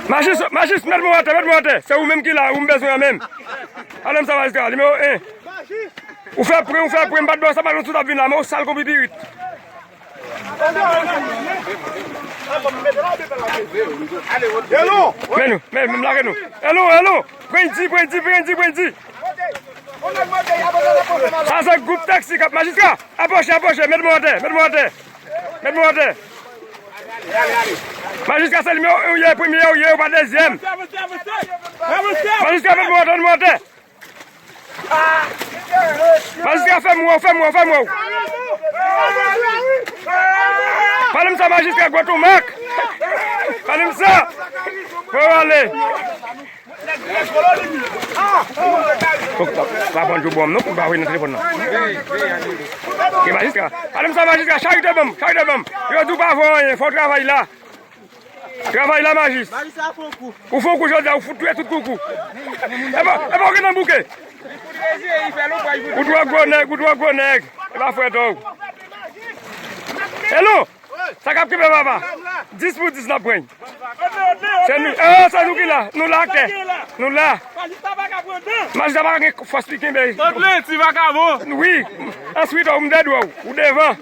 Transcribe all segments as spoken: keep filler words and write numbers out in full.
Majis, majis, met mwen atè, met mwen atè. Se ou menm ki la, ou m bezwen an menm. Pale m sa, majistra, nimewo en. Ou fè pwen, ou fè pwen, m pa t ba w sa, pa t konn si w t ap vin la, men ou sal kon pipirit. Men nou, men, men, lage nou. Elon, Elon, prendi, prendi, prendi, prendi. Sa se gwoup taksi k ap, majistra, apwoche, apwoche, met mwen atè, met mwen atè. Met mwen atè. Majistra, se nimewo en ou ye, premye ou ye, ou pa dezyèm. Majistra, met mwen atè, met mwen atè. Majistra, fèmen w, fèmen w, fèmen w. Pale m sa, majistra, gwo tou mak. Pale m sa. Fò w ale. Fok pa, pa pran jou bò m non, pou m pa voye nan telefòn nan. Ke majistra. Pale m sa, majistra, charite ban m, charite ban m. Yo di w pa voye anyen, fò w travay la. Travay la, majis. Majistra fè yon kou. Ou fè yon kou jodi a, ou fout touye tout koukou. Epa, epa, ou gen nan bouke. Ou twò gwo nèg, ou twò gwo nèg. Epa, frè tò. Elon, sa k ap kenbe papa? Dis pou dis n ap pran. Se nou, eh, se nou ki la. Nou la atè. Nou la. Majistra pa gen fòs li kenbe. Wi. Answit, ou m dèyè w, ou devan.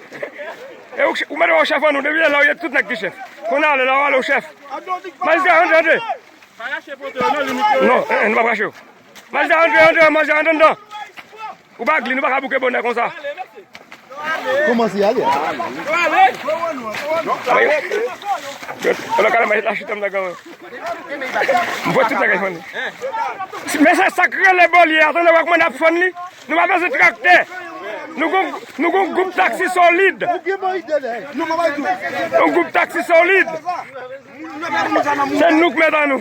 E ou, ou mete w chèf an nou, depi lè la ou ye tout nèg ki chèf. Kounye a lè la w ale w chèf. Majistra, antre, antre. Non, eh, eh, nou pa rache yo. Majistra, antre, antre, majistra, antre anndan. Ou pa gli, nou pa ka bouke bonè konsa. Kòmanse ale. Alò, kalè, majistra chita m nan kanmenm. M vwè tout bagay fann. Men se sa k rele bolye a, tande w ak mwen n ap fann li. Nou pa bezwen traktè. Nou gon, nou gon gwoup taksi solid. Yon gwoup taksi solid. Se nou k mèt an nou.